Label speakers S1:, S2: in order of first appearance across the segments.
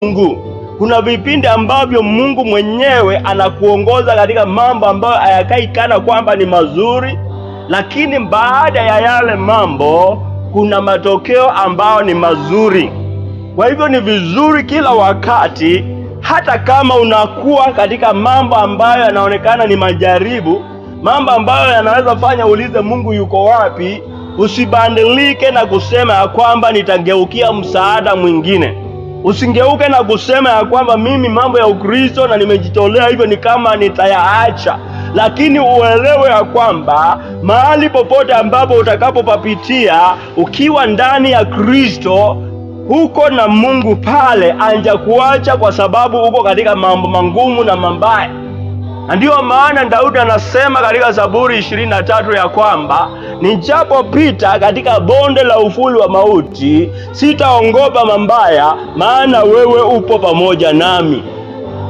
S1: Mungu. Kuna vipindi ambavyo Mungu mwenyewe anakuongoza katika mambo ambayo hayakai kana kwamba ni mazuri, lakini baada ya yale mambo kuna matokeo ambayo ni mazuri. Kwa hivyo ni vizuri kila wakati, hata kama unakuwa katika mambo ambayo yanaonekana ni majaribu, mambo ambayo yanaweza fanya ulize Mungu yuko wapi, usibadilike na kusema ya kwamba nitageukia msaada mwingine. Usingeuke na kusema ya kwamba mimi mambo ya Ukristo na nimejitolea hivyo ni kama nitayaacha, lakini uelewe ya kwamba mahali popote ambapo utakapopapitia ukiwa ndani ya Kristo huko na Mungu pale anja kuacha kwa sababu uko katika mambo mangumu na mabaya. Na ndiyo maana Daudi anasema katika Zaburi 23 ya kwamba nijapopita katika bonde la uvuli wa mauti, sitaogopa mabaya, maana wewe upo pamoja nami.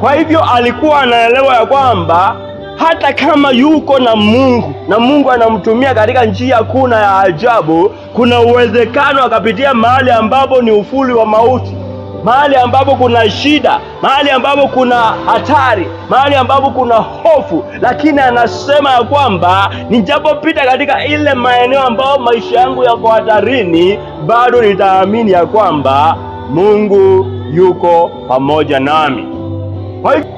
S1: Kwa hivyo alikuwa anaelewa ya kwamba hata kama yuko na Mungu na Mungu anamtumia katika njia kuu na ya ajabu, kuna uwezekano akapitia mahali ambapo ni uvuli wa mauti, mahali ambapo kuna shida, mahali ambapo kuna hatari, mahali ambapo kuna hofu, lakini anasema ya kwamba nijapopita katika ile maeneo ambayo maisha yangu yako hatarini, bado nitaamini ya kwamba Mungu yuko pamoja nami. Kwa hivyo